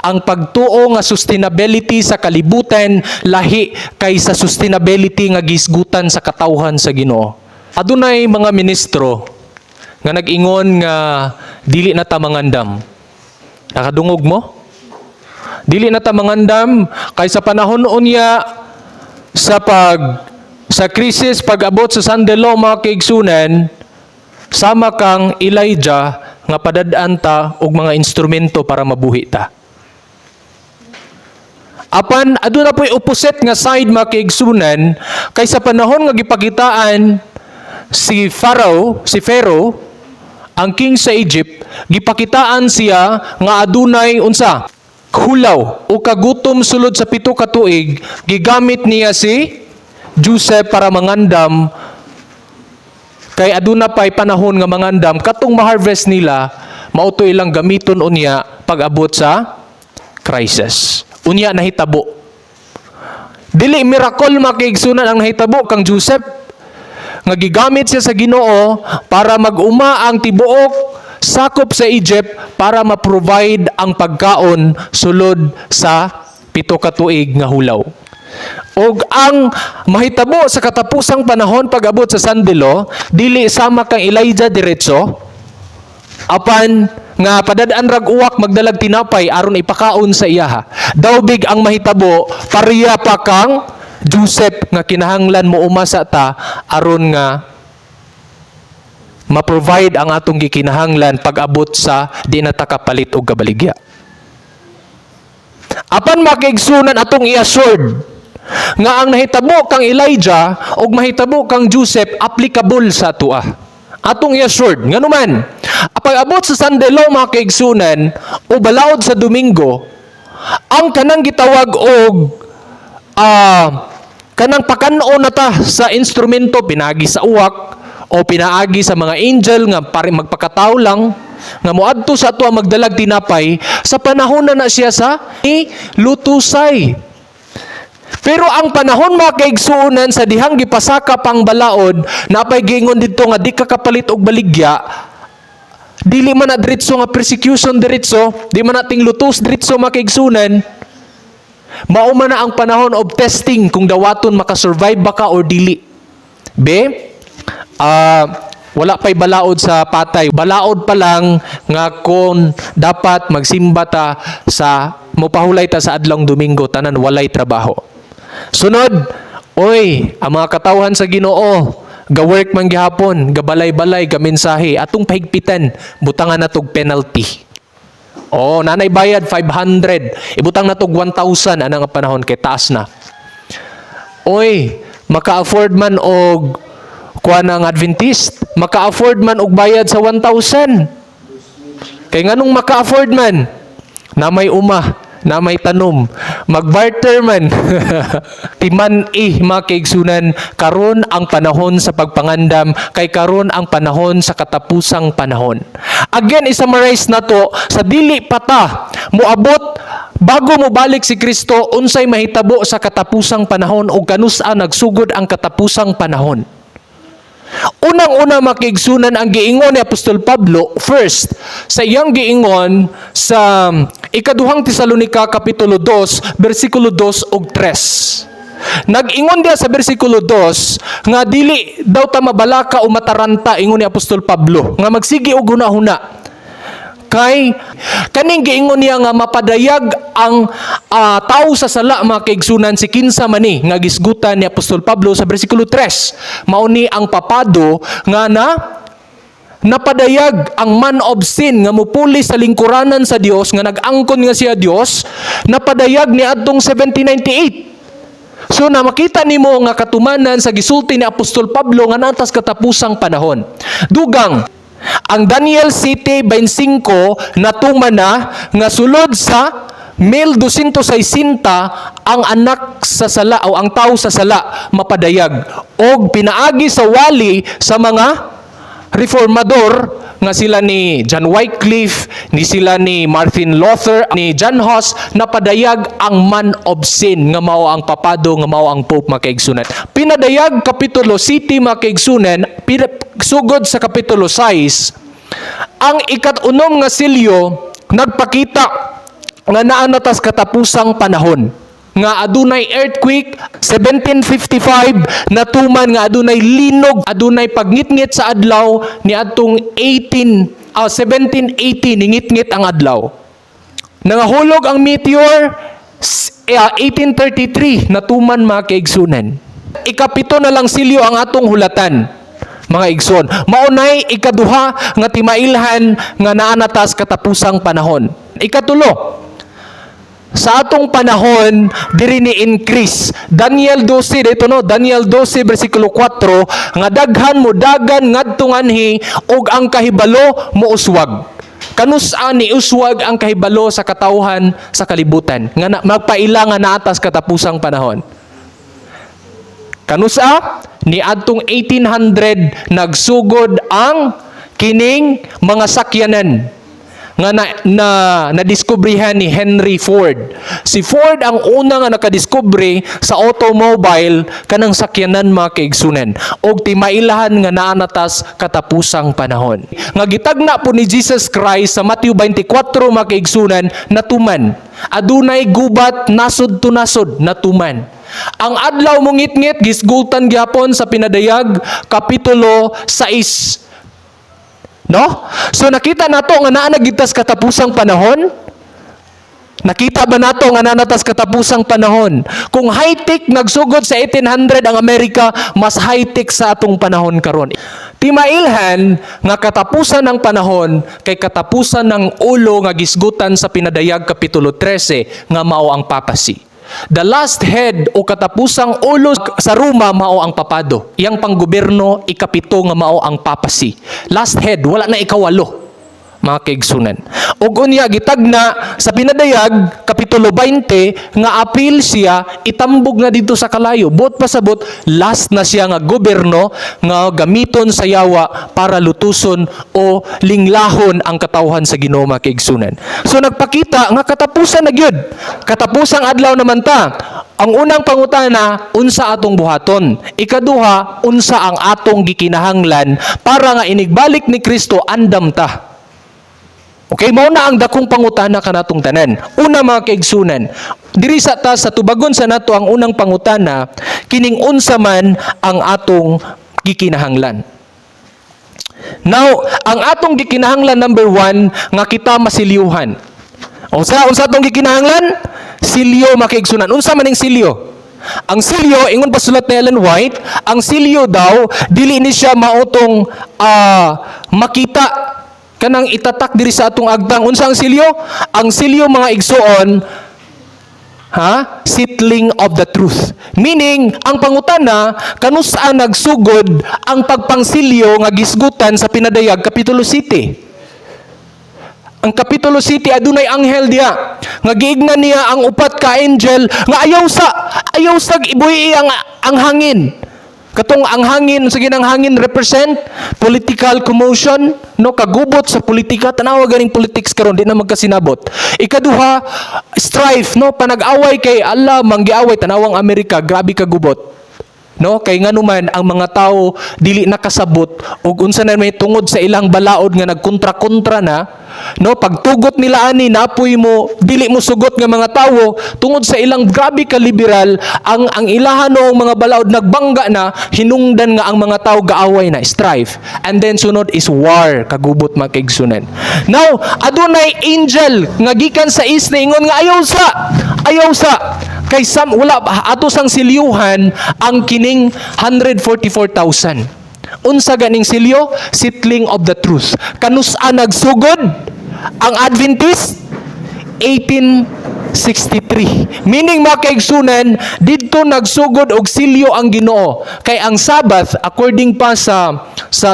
Ang pagtuo nga sustainability sa kalibutan lahi kaysa sustainability nga gisgutan sa katawhan sa Ginoo. Adunay mga ministro nga nag-ingon nga dili na ta mangandam. Nakadungog mo? Dili na ta mangandam kay sa panahon unya sa pag sa krisis, pag-abot sa Sunday law, mga kaigsunan, sama kang Elijah nga padad-an ta og mga instrumento para mabuhi ta. Apan aduna po'y opposite nga side, mga kaigsunan, kay sa panahon nga gipakitaan si Pharaoh, si Pharaoh, ang king sa Egypt, gipakitaan siya nga adunay unsa? Hulaw o kagutom sulod sa 7 ka tuig, gigamit niya si Joseph para mangandam kay aduna pa'y panahon nga mangandam. Katong ma-harvest nila, mao to ilang gamiton unya pag-abot sa crisis. Unya nahitabo. Dili miracle, mga kaigsunan, ang nahitabo kang Joseph nga gigamit siya sa Ginoo para mag-uma ang tibuok sakop sa Egypt para ma-provide ang pagkaon sulod sa 7 ka tuig nga hulaw. Og ang mahitabo sa katapusang panahon pag-abot sa Sunday law, dili sama kang Elijah diretso, apan nga padad-an rag uwak magdalag tinapay aron ipakaon sa iyaha. Daw big ang mahitabo pareha pa kang Joseph nga kinahanglan mo umasa ta aron nga ma-provide ang atong gikinahanglan pag-abot sa di na ta kapalit og kabaligya. Apan, makaigsunan, atong i-assured nga ang nahitabo kang Elijah ug mahitabo kang Joseph applicable sa atoa. Atong i-assured nganuman pag-abot sa Sunday law, mga kaigsunan, o balaod sa Domingo, ang kanang gitawag og kanang pakan-on na ta sa instrumento pinagi sa uwak o pinaagi sa mga angel nga pare magpakataw lang nga moadto sa ato ang magdalag tinapay, sa panahon na na siya sa lutusay. Pero ang panahon, mga kaigsuonan, sa dihang gipasaka pang balaod, napay giingon didto nga di ka kapalit og baligya, dili man na diretso nga persecution diretso, di man na tinglutos diretso, mga kaigsunan. Mao man na ang panahon of testing kung dawaton makasurvive ba ka or dili. Be, wala pa'y balaod sa patay. Balaod pa lang nga kung dapat magsimba ta sa mopahulay ta sa adlong Domingo, tanan walay trabaho. Sunod, oy, ang mga katawhan sa Ginoo, ga-work man gihapon, gabalay-balay, gamensahe, atong pahigpitan, butangan natog penalty. Oh, nanay bayad 500. Ibutang natog 1,000 ana nga panahon kay taas na. Oy, maka-afford man og kuha ng Adventist, maka-afford man og bayad sa 1,000. Kay nganong maka-afford man? Na may uma, na may tanom, magbarter man. Timan-i, mga kaigsunan, karon ang panahon sa pagpangandam kay karon ang panahon sa katapusang panahon. Again, i-summarize na to sa dili pa ta moabot bago mo balik si Kristo, unsay mahitabo sa katapusang panahon o kanusa nagsugod ang katapusang panahon. Unang-una, makiigsunan, ang giingon ni Apostol Pablo first sa iyang giingon sa Ikaduhang Tesalonika kapitulo 2 bersikulo 2 ug 3. Nag-ingon diya sa bersikulo 2 nga dili daw ta mabalaka o mataranta, ingon ni Apostol Pablo nga magsige og hunahuna kay kaning giingon niya nga mapadayag ang tao sa sala, mga kaigsunan, si kinsa man ni nga gisgutan ni Apostol Pablo sa bersikulo 3. Mao ni ang papado nga na napadayag ang man of sin nga mupuli sa lingkuranan sa Dios nga nag-angkon nga siya Dios, napadayag ni adtong 1798. So na makita nimo nga katumanan sa gisulti ni Apostol Pablo nga natas katapusang panahon. Dugang, ang Daniel 7:25 natuman na nga sulod sa 1260 ang anak sa sala o ang tao sa sala mapadayag og pinaagi sa wali sa mga reformador nga sila ni John Wycliffe, ni sila ni Martin Luther, ni John Huss, napadayag ang man of sin nga mao ang papado, nga mao ang Pope, mga kaigsunan. Pinadayag kapitulo siyete, mga kaigsunan, sugod sa kapitulo 6, ang ikat-unom nga silyo nagpakita nga naa na tas katapusang panahon nga adunay earthquake 1755, natuman nga adunay linog, adunay pagngitngit sa adlaw niadtong 18 1780, ningitngit ang adlaw. Nangahulog ang meteor 1833, natuman, mga kaigsunan. Ikapito na lang silyo ang atong hulatan, mga igsoon. Maunay ikaduha nga timailhan nga naa na tas katapusang panahon. Ikatulo, sa atong panahon diri ni increase. Daniel 12 dito, no, Daniel 12 bersikulo 4, nga daghan mo dagan ngadto nganhi ug ang kahibalo mo uswag. Kanus-a ni uswag ang kahibalo sa katawhan sa kalibutan nga na, magpaila nga naa tas katapusang panahon? Kanusa ni adtong 1800 nagsugod ang kining mga sakyanan nga na nadiskubrihan ni Henry Ford. Si Ford ang una nga nakadiskubre sa automobile, kanang sakyanan, mga kaigsunan. Og timailahan nga naa na tas katapusang panahon. Nga gitagna po ni Jesus Christ sa Matthew 24, mga kaigsunan, natuman. Adunay gubat nasod to nasod, natuman. Ang adlaw mongitngit, gisgutan gyapon sa Pinadayag kapitulo 6. No? So nakita nato nga naa na gyud tas katapusang panahon. Nakita ba nato nga naa na tas katapusang panahon? Kung high-tech nagsugod sa 1800 ang Amerika, mas high-tech sa atong panahon karon. Timailhan nga katapusan ng panahon kay katapusan ng ulo nga gisgutan sa Pinadayag kapitulo 13 nga mao ang papacy. The last head o katapusang ulo sa Roma mao ang papado. Iyang panggobyerno ikapito nga mao ang papacy. Last head, wala na ikawalo, mga kaigsunan. Ug unya gitagna sa Pinadayag kapitulo 20 nga apil siya itambog na dito sa kalayo. Buot pasabot, last na siya nga gobyerno nga gamiton sa yawa para lutuson o linglahon ang katawhan sa Ginoo, mga kaigsunan. So nagpakita nga katapusan na gyud. Katapusang adlaw naman ta. Ang unang pangutana, unsa atong buhaton? Ikaduha, unsa ang atong gikinahanglan para nga inigbalik ni Kristo andam ta? Okay, mao na ang dakong pangutana kanatong tanan. Una, mga kaigsunan, diri sa ta sa tubagon sa nato ang unang pangutana, kining unsa man ang atong gikinahanglan. Now, ang atong gikinahanglan, number one, nga kita masilyuhan. O sa unsa atong gikinahanglan? Silyo, mga kaigsunan. Unsa man ning silyo? Ang silyo, ingon pa sulat ni Ellen White, ang silyo daw dili ni siya maotong makita kanang itatak diri sa atong agtang. Unsa ang silyo? Ang silyo, mga igsuon, ha, settling of the truth. Meaning, ang pangutana, kanus-a nagsugod ang pagpangsilyo nga gisgutan sa Pinadayag kapitulo 7? Ang kapitulo 7, adunay anghel diha nga giignan niya ang upat ka angel nga ayaw sa ibuhi ang hangin. Katong ang hangin, sige, ang hangin represent political commotion, no, kagubot sa politika. Tanawa ganing politics karon, di na magkasinabot. Ikaduha, strife, no, panag-away kay Allah manggiaway. Tanawang Amerika, grabe kagubot. No, kay nganuman ang mga tao dili nakasabot ug unsa na may tungod sa ilang balaod nga nagkontra-kontra na, no, pagtugot nila ani napoy mo dili mo sugot nga mga tawo tungod sa ilang grabe ka liberal ang ilahan noong mga balaod, nagbangga na, hinungdan nga ang mga tao gaaway na, strife. And then sunod is war, kagubot, mga kaigsunan. Now, adunay angel nga gikan sa east na ingon nga ayaw sa kay sam wala ato sang silyuhan ang kining 144,000. Unsa ganing silyo? Settling of the truth. Kanus-a nagsugod ang Adventist? 1863. Meaning, mga kaigsunan, didto nagsugod og silyo ang Ginoo. Kay ang Sabbath, according pa sa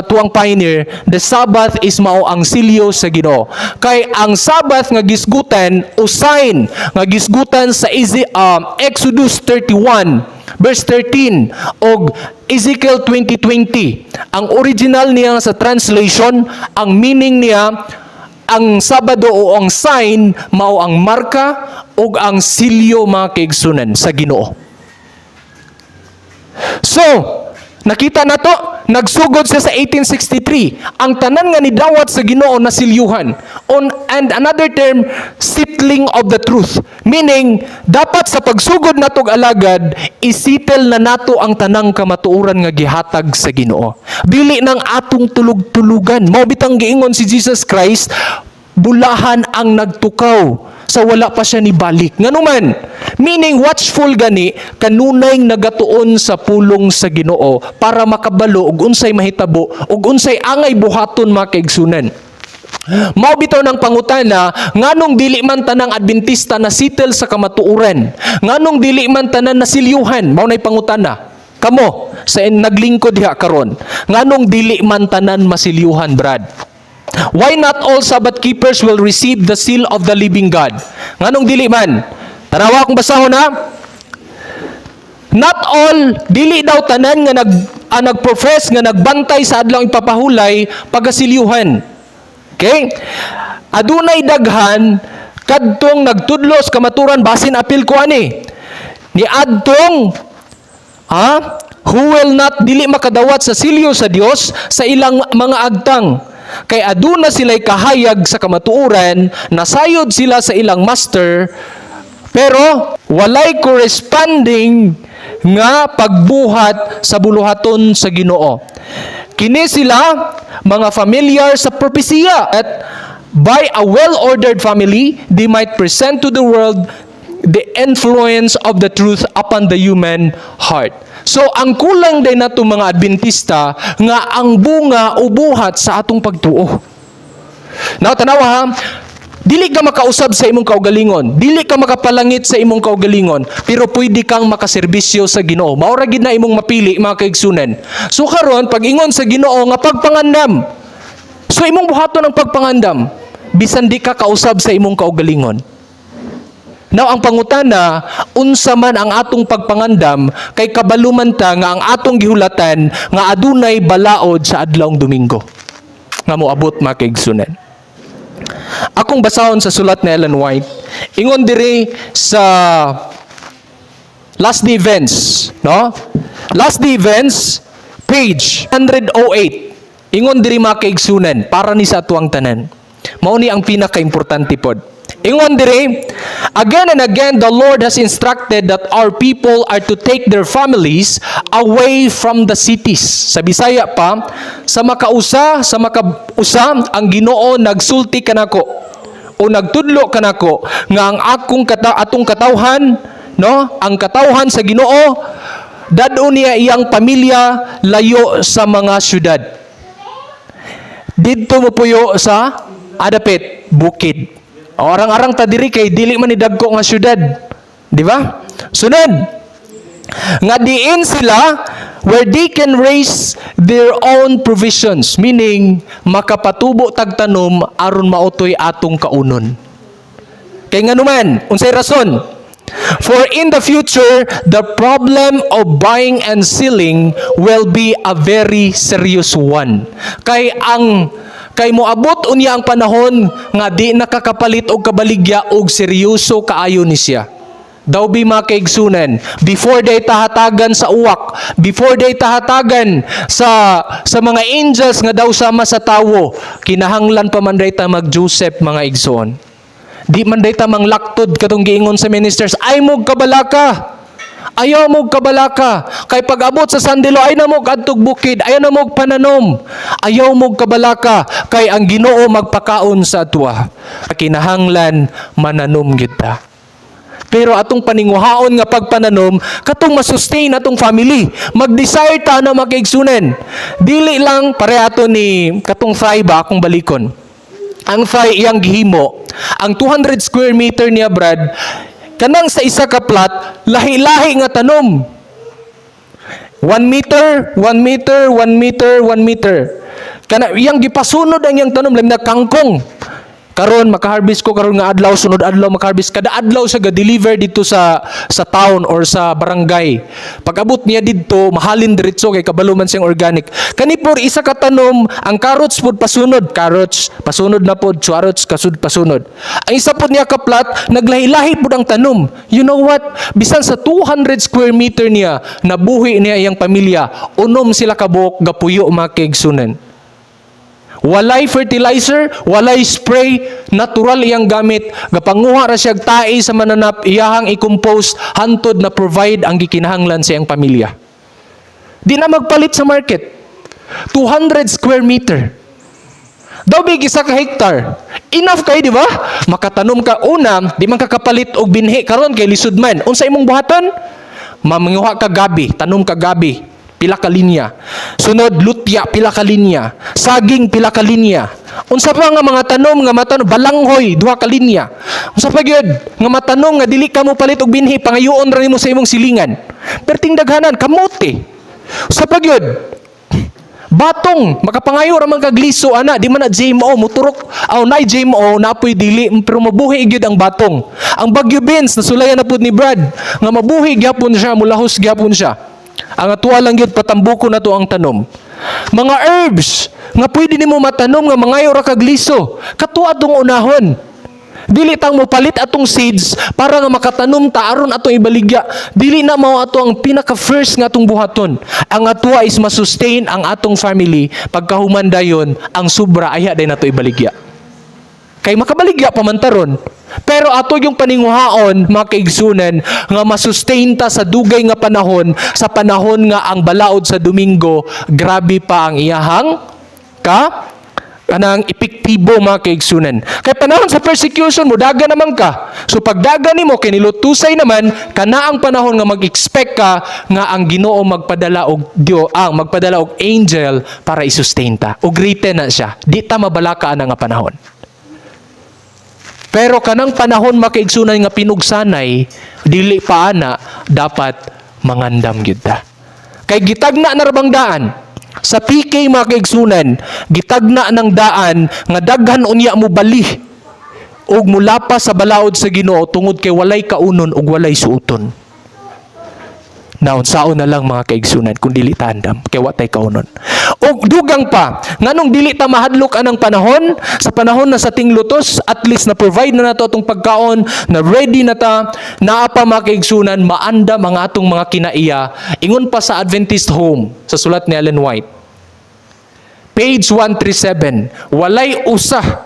tuang pioneer, the Sabbath is mao ang silyo sa Ginoo. Kay ang Sabbath nga gisgutan o sign nga gisgutan sa Exodus 31 verse 13 og Ezekiel 20:20. Ang original niya sa translation, ang meaning niya, ang Sabado o ang sign mao ang marka ug ang silyo, mga kaigsunan, sa Ginoo. So, Nakita na to, nagsugod siya sa 1863. Ang tanan nga nidawat sa Ginoo nasilyuhan. On and another term, settling of the truth. Meaning, dapat sa pagsugod natog alagad, isettle na nato ang tanang kamatuoran nga gihatag sa Ginoo. Dili nang atong tulug-tulugan. Mao bitang giingon si Jesus Christ, bulahan ang nagtukaw sa wala pa siya nibalik. Nganuman, meaning watchful gani, kanunay nagatuon sa pulong sa Ginoo para makabalo og unsay mahitabo ug unsay angay buhaton, mga kaigsunan. Mao bitaw ng pangutana, nganong dili man tanang Adventista na settle sa kamatuoran? Nganong dili man tanan nasilyuhan? Mao nay pangutana. Kamo sa naglingkod diha karon, nganong dili man tanan masilyuhan, Brad? Why not all Sabbath keepers will receive the seal of the living God? Nganong dili man? Tanawa akong basahon ha. Not all, dili daw tanan nga nag-profess nga nagbantay sa adlaw ipapahulay pagasilyuhan. Okay? Adunay daghan kadtong nagtudlo sa kamaturan, basin apil ko ani. Ni adtong who will not, dili makadawat sa silyo sa Dios sa ilang mga agtang. Kay aduna sila'y kahayag sa kamatuoran, nasayod sila sa ilang master, pero walay corresponding nga pagbuhat sa buluhaton sa Ginoo. Kini sila mga familiar sa propesiya at by a well-ordered family, they might present to the world the influence of the truth upon the human heart. So ang kulang din nato mga Adventista nga ang bunga o buhat sa atong pagtuo. Now tanawa ha, dili ka makausab sa imong kaugalingon, dili ka makapalangit sa imong kaugalingon, pero pwede kang makaserbisyo sa Ginoo. Mao ra gid na imong mapili, mga kaigsunan. So karon pag-ingon sa Ginoo nga pagpangandam. So imong buhaton ang pagpangandam bisan di ka kausab sa imong kaugalingon. Now ang pangutana, unsa man ang atong pagpangandam kay kabalo man ta nga ang atong gihulatan nga adunay balaod sa adlawng Domingo nga moabot, mga kaigsunan? Akong basahon sa sulat ni Ellen White, ingon diri sa Last Day Events, no? Last Day Events, page 108. Ingon diri, mga kaigsunan, para ni sa atuang tanan. Mao ni ang pinaka-importante pod. Ingon diri, "Again and again the Lord has instructed that our people are to take their families away from the cities." Sa Bisaya pa, sa makausa ang Ginoo nagsulti kanako o nagtudlo kanako nga ang akong atong katawhan, no, ang katawhan sa Ginoo, dad-on niya iyang pamilya layo sa mga syudad. Didto mo puyo sa adapit bukid. O, arang-arang ta diri kay dili man ni dagko nga syudad. Di ba? Sunod. Nga diin sila where they can raise their own provisions, meaning makapatubo tag tanom aron mao toy atong kaunon. Kay nganuman, unsay rason? "For in the future, the problem of buying and selling will be a very serious one." Kay moabot unya ang panahon nga di nakakapalit og kabaligya og seryoso kaayo ni siya. Daw bi, mga kaigsunan, before day tahatagan sa uwak, before day tahatagan sa mga angels nga daw sama sa tawo, kinahanglan pa man day ta mag Joseph, mga igsoon. Di man day ta manglaktod katong giingon sa ministers, ay mo kabalaka. Ayaw mo kabalaka. Kay pag-abot sa Sunday law, ay na mo adtog bukid, ayaw na mo pananom. Ayaw mo kabalaka kay ang Ginoo magpakaon sa atwa. Kinahanglan mananom gyud ta. Pero atong paninguhaon nga pagpananom, katong masustain atong family. Mag-desire ta na makaigsunan. Dili lang pare ato ni katong Thai ba akong balikon. Ang Thai iyang gihimo, ang 200 square meter niya, Brad, kanang sa isa ka plot, lahi-lahi nga tanom. 1 meter, 1 meter, 1 meter, 1 meter. Kana iyang gipasunod ang iyang tanom, labi na kangkong. Karon makaharvest ko karon nga adlaw, sunod adlaw makaharvest. Kada adlaw siya ga-deliver dito sa town or sa barangay. Pag-abot niya didto, mahalin diretso kay kabalo man siyang organic. Kani por isa ka tanom, ang carrots pod pasunod, carrots pasunod na pod, carrots kasud pasunod. Ang isa pod niya ka plot, naglahi-lahi pod ang tanom. You know what? Bisan sa 200 square meter niya, nabuhi niya iyang pamilya, 6 sila kabuok gapuyo, mga kaigsunan. Walay fertilizer, walay spray, natural iyang gamit. Gapanguha ra siya tae sa mananap, iyahang i-compose hantod na provide ang gikinahanglan sa iyang pamilya. Di na magpalit sa market. 200 square meter. Daw big isa ka hektar. Enough kay, di ba? Makatanom ka una, di man ka kapalit og binhi karon kay lisod man. Unsa imong buhaton? Mamanguha ka gabi, tanom ka gabi, pila ka linya. Sunod lutya, pila ka linya. Saging, pila ka linya. Unsa pa nga mga tanom nga matanom? Balanghoy, duha ka linya. Unsa pa gyud nga matanom nga dili ka mo palit og binhi, pangayoon ra nimo sa imong silingan. Perting daghanan, kamote. Unsa pa gyud? Batong, makapangayo ra man kag liso ana, di man na GMO, muturok, aw nay GMO, napoy dili, pero mabuhi gyud ang batong. Ang Bagyo beans, nasulayan na pud ni Brad, nga mabuhi gyapon siya, mulahos gyapon siya. Ang atuwa lang gyud, patambuko na to ang tanom. Mga herbs, nga pwede nimo matanom nga mangayo ra kag liso. Kato atong unahon. Dili tang mopalit atong seeds para nga makatanom ta aron atong ibaligya. Dili na mao ato ang pinaka first nga atong buhaton. Ang atua is masustain ang atong family, pagkahuman dayon ang sobra ayha day nato ibaligya. Kay makabaligya pa man taron. Pero ato yung paninguhaon, mga kaigsunan, nga masustain ta sa dugay nga panahon, sa panahon nga ang balaod sa Domingo, grabe pa ang iyahang ka kanang epektibo, mga kaigsunan. Kay panahon sa persecution mo, daga naman ka. So pagdaga nimo kay nilutusay naman, kana ang panahon nga mag-expect ka nga ang Ginoo magpadala og Dio, ang magpadala og angel para i-sustain ta. Og written na siya. Di ta mabalaka ana nga panahon. Pero kanang panahon, makaigsunan, nga pinugsanay, dili pa ana, dapat mangandam gyud ta. Kay gitagna na ra bang daan sa PK, mga kaigsunan, gitagna ng daan nga daghan unya mo bali ug mulapas sa balaod sa Ginoo tungod kay walay kaunon ug walay suoton. Naunsaon na lang, mga kaigsunan, kung dili ta andam kay wa tay kaunon? Og dugang pa, nganong dili ta mahadlok anang panahon? Sa panahon na sa tinglutos, at least na provide na nato atong pagkaon, na ready na ta, naa pa, mga kaigsunan, maandam ang atong mga kinaiya. Ingon pa sa Adventist Home, sa sulat ni Ellen White. Page 137, walay usa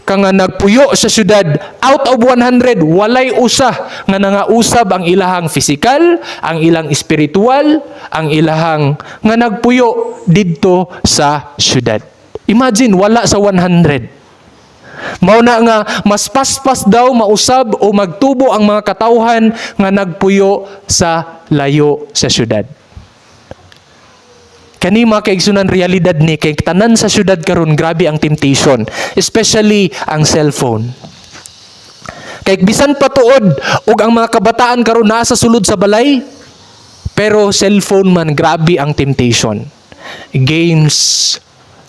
ka nga nagpuyo sa syudad, out of 100, walay usa nga nangausab ang ilahang physical, ang ilang spiritual, ang ilahang nga nagpuyo didto sa syudad. Imagine, wala sa 100. Mao na nga mas paspas daw mausab o magtubo ang mga katawhan nga nagpuyo sa layo sa syudad. Kani, mga kaigsunan, realidad ni kay tanan sa syudad karon grabe ang temptation, especially ang cellphone. Kay bisan pa tuod ug ang mga kabataan karon naa sa sulod sa balay, pero cellphone man, grabe ang temptation. Games,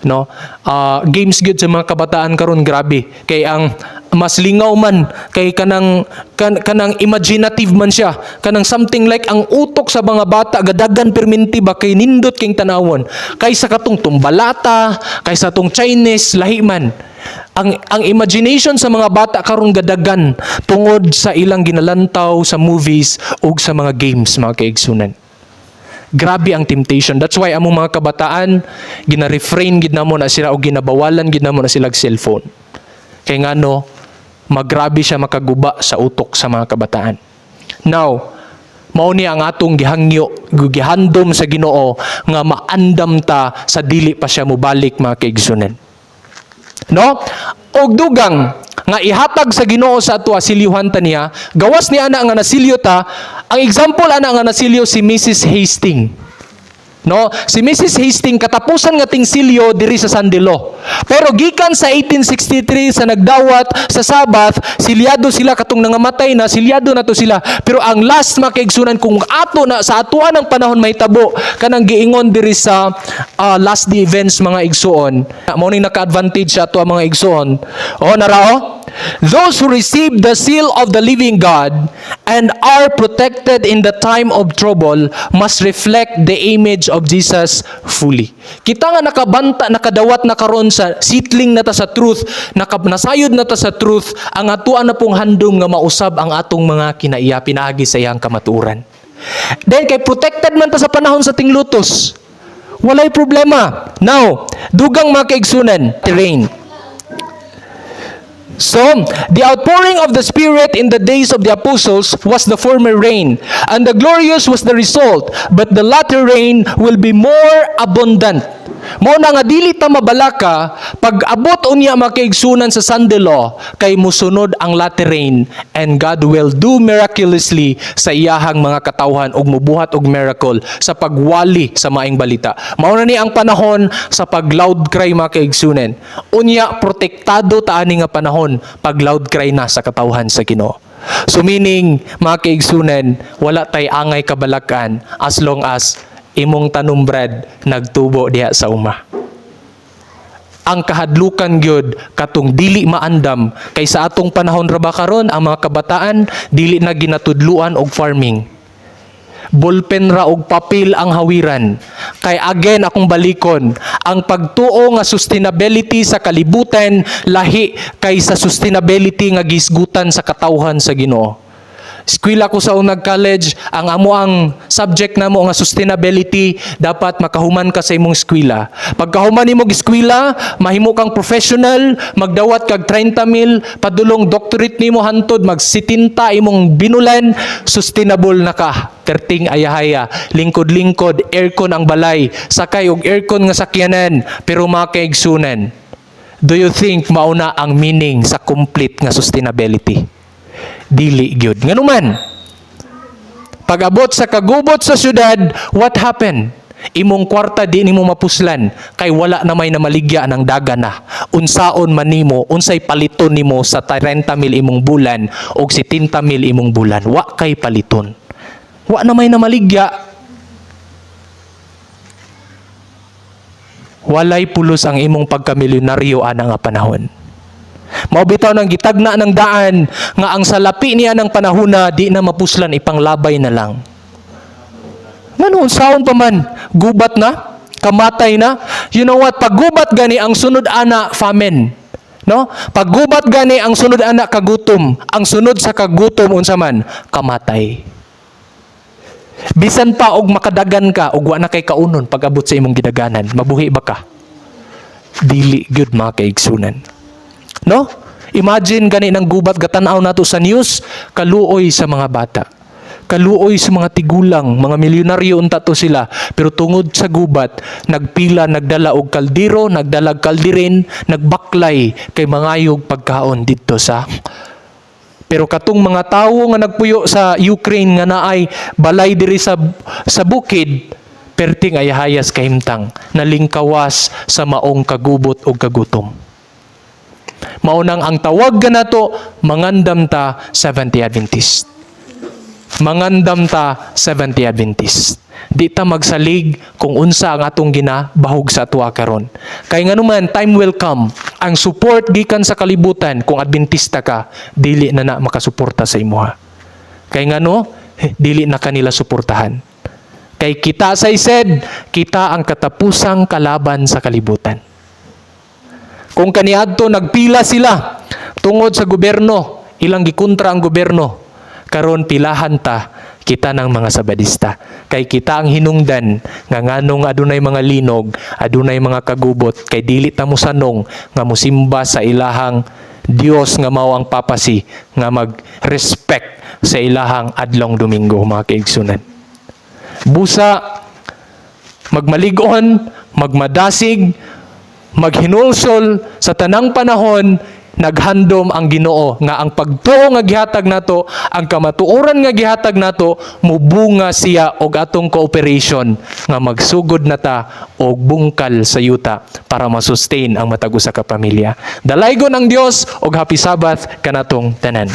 no? Ah, games gyud sa mga kabataan karon grabe kay ang mas lingaw man kay kanang imaginative man siya, kanang something like ang utok sa mga bata gadagan perminti ba kay nindot king tanawon kaysa katong tumbalata, kaysa tong Chinese. Lahi man ang imagination sa mga bata karon, gadagan tungod sa ilang ginalantaw sa movies ug sa mga games, mga kaigsunan. Grabe ang temptation. That's why among mga kabataan, gina-refrain gid namo na sila o ginabawalan gid namo na sila og cellphone. Kay ngano, magrabe siya makaguba sa utok sa mga kabataan. Now, mao ni ang atong gihangyo, gihandom sa Ginoo nga maandam ta sa dili pa siya mobalik, mga kaigsunan. No? Og dugang nga ihatag sa Ginoo sa ato, silyuhan ta niya, gawas ni ana nga nasilyo ta, ang example ana nga nasilyo si Mrs. Hastings. No, si Mrs. Hastings katapusan nga tingsilyo diri sa Sunday law. Pero gikan sa 1863 sa nagdawat sa Sabbath, silyado sila katong nangamatay na, silyado na to sila. Pero ang last, mga kaigsunan, kung ato na sa atuan ng panahon mahitabo kanang giingon diri sa last day events, mga igsuon. Mao ning naka-advantage sa ato ang mga igsuon. Oh, narao. Those who receive the seal of the living God and are protected in the time of trouble must reflect the image of Jesus fully. Kita nga nakabanta, nakadawat na karon sa settling na ta sa truth, nasayod na ta sa truth, ang atuan na pong handom nga mausab ang atong mga kinaiya pinaagi sa iyang kamatuoran. Then kay protected man ta sa panahon sa tinglutos. Walay problema. Now, dugang, mga kaigsunan, terrain. So, the outpouring of the Spirit in the days of the apostles was the former rain, and the glorious was the result, but the latter rain will be more abundant. Mao na nga dili ta mabalaka pag abot unya, mga kaigsunan, sa Sunday law, kay musunod ang latter rain and God will do miraculously sa iyahang mga katawhan ug mubuhat og miracle sa pagwali sa maayong balita. Mao na ni ang panahon sa pag loud cry, mga kaigsunan. Unya protektado ta ani nga panahon pag loud cry na sa katawhan sa Ginoo. So meaning, mga kaigsunan, wala tay angay kabalakan as long as imong tanom, brad, nagtubo diha sa uma. Ang kahadlukan gyud katong dili maandam, kay sa atong panahon ra ba karon ang mga kabataan dili na ginatudluan og farming. Ballpen ra og papel ang hawiran. Kay again, akong balikon, ang pagtuo nga sustainability sa kalibutan lahi kay sa sustainability nga gisgutan sa katawhan sa Ginoo. Eskwela ko sa unag college, ang amo ang subject namo nga sustainability, dapat makahuman ka sa imong eskwela. Pagkahuman nimo eskwela, mahimo kang professional, magdawat kag 30 mil, padulong doctorate nimo hantod mag 70 imong binulan, sustainable na ka. Perting ayahaya, lingkod-lingkod, aircon ang balay, sakay og aircon nga sakyanan, pero mga kaigsunan, do you think mauna ang meaning sa complete nga sustainability? Dili gyud. Nganuman, pag-abot sa kagubot sa syudad, what happened? Imong kwarta di nimo mapuslan kay wala na may namaligya ng daga na. Unsaon man nimo, unsay paliton nimo sa 30 mil imong bulan og 70 mil imong bulan? Wa kay paliton. Wa na may namaligya. Walay pulos ang imong pagkamilyonaryo ana nga panahon. Mao bitaw nang gitagna ng daan nga ang salapi niya ng panahona di na mapuslan, ipanglabay na lang. Ngano, unsaon pa man, gubat na, kamatay na. You know what? Paggubat gani, ang sunod ana famine. No? Paggubat gani, ang sunod ana kagutom. Ang sunod sa kagutom, unsa man? Kamatay. Bisan pa og makadagan ka og wa na kay kaunon pag abot sa imong gidaganan, mabuhi ba ka? Dili gyud, mga kaigsunan. No? Imagine gani ng gubat, gatanaw nato sa news, kaluoy sa mga bata. Kaluoy sa mga tigulang, mga milyonaryo unta to sila, pero tungod sa gubat, nagpila, nagdala og kaldero, nagdala og kalderin, nagbaklay kay mangayog pagkaon didto sa. Pero katong mga tawo nga nagpuyo sa Ukraine nga naay balay diri sa bukid, perting ayahayas kahimtang, nalingkawas sa maong kagubot o kagutom. Mao nang ang tawag nato, mangandam ta, Seventh Adventist. Mangandam ta, Seventh Adventist. Di ta magsalig kung unsa ang atong ginabahog sa atwa karon. Kay nganuman, time will come. Ang support gikan sa kalibutan, kung Adventista ka, dili na na makasuporta sa imuha. Kay ngano, dili na kanila suportahan. Kay kita, as I said, kita ang katapusang kalaban sa kalibutan. Kung kaniadto nagpila sila tungod sa gobyerno, ilang gikontra ang gobyerno. Karon pilahan ta kita ng mga Sabadista. Kay kita ang hinungdan nga nganong adunay mga linog, adunay mga kagubot, kay dili ta mosanong nga musimba sa ilahang Dios nga mao ang papacy nga mag-respect sa ilahang adlong Domingo, mga kaigsunan. Busa magmalig-on, magmadasig, maghinulsol sa tanang panahon, Naghandom ang Ginoo nga ang pagtuo nga gihatag nato, ang kamatuoran nga gihatag nato, mubunga siya og atong cooperation nga magsugod na ta og bungkal sa yuta para ma-sustain ang matag usa ka pamilya. Dalaygon ang Dios og happy Sabbath kanatong tanan.